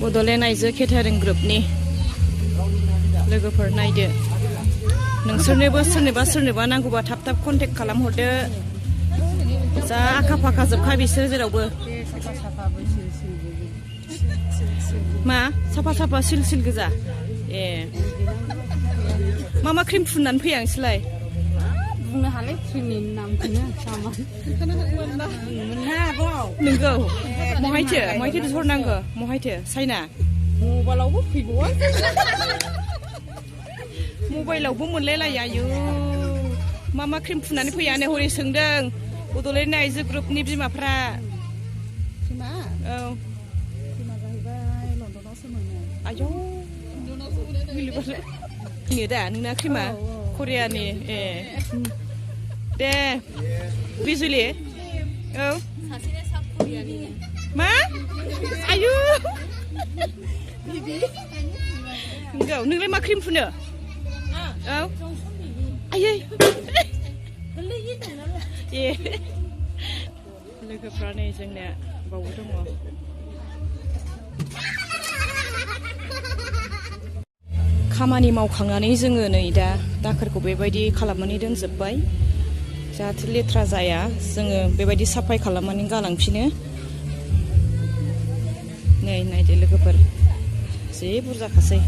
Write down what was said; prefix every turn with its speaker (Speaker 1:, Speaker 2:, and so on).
Speaker 1: बड'लेण्ड आइजो केटारिं ग्रुपनि लोगोफोर नायदो नोंसोरनोबो सोरनोबा नांगौबा थाब थाब कन्टेक्ट खालामहरदो जा आखा फाखा जोबखा बिसोर जेरावबो मा साफा साफा सिल सिल गोजा ए मा क्रिम फुननानै फैया नोंसोरलाय
Speaker 2: बुंनो हाले क्रिमनि नामखौनो सामान
Speaker 1: नोंगौ महायथो बिहरनांगौ महायथो साइना
Speaker 2: मबाइलावबो फैबावा
Speaker 1: मबाइलावबो मोनलायलाया आयु मा क्रिम फुननानै फैया नै हरै सोंदों बड'लेण्ड आइजो ग्रुपनि बिमाफ्रा औ आयौ नो दा नोंना क्रिमा करियानि ए दे बिजुलि औ मा आयु नंगौ नोंलाय मा क्रिम फुनो औ आयै ए लोगोफ्रा नै जोंनिया बावबो दङ खामानि मावखांनानै जोङो नै दा दाखोरखौ बेबायदि खालामनानै दोनजोब्बाय जाहाथे लेथ्रा जाया जोङो बेबायदि साफाय खालामनानै गालांफिनो नै नायदो लोगोफोर जि बुरजाखासै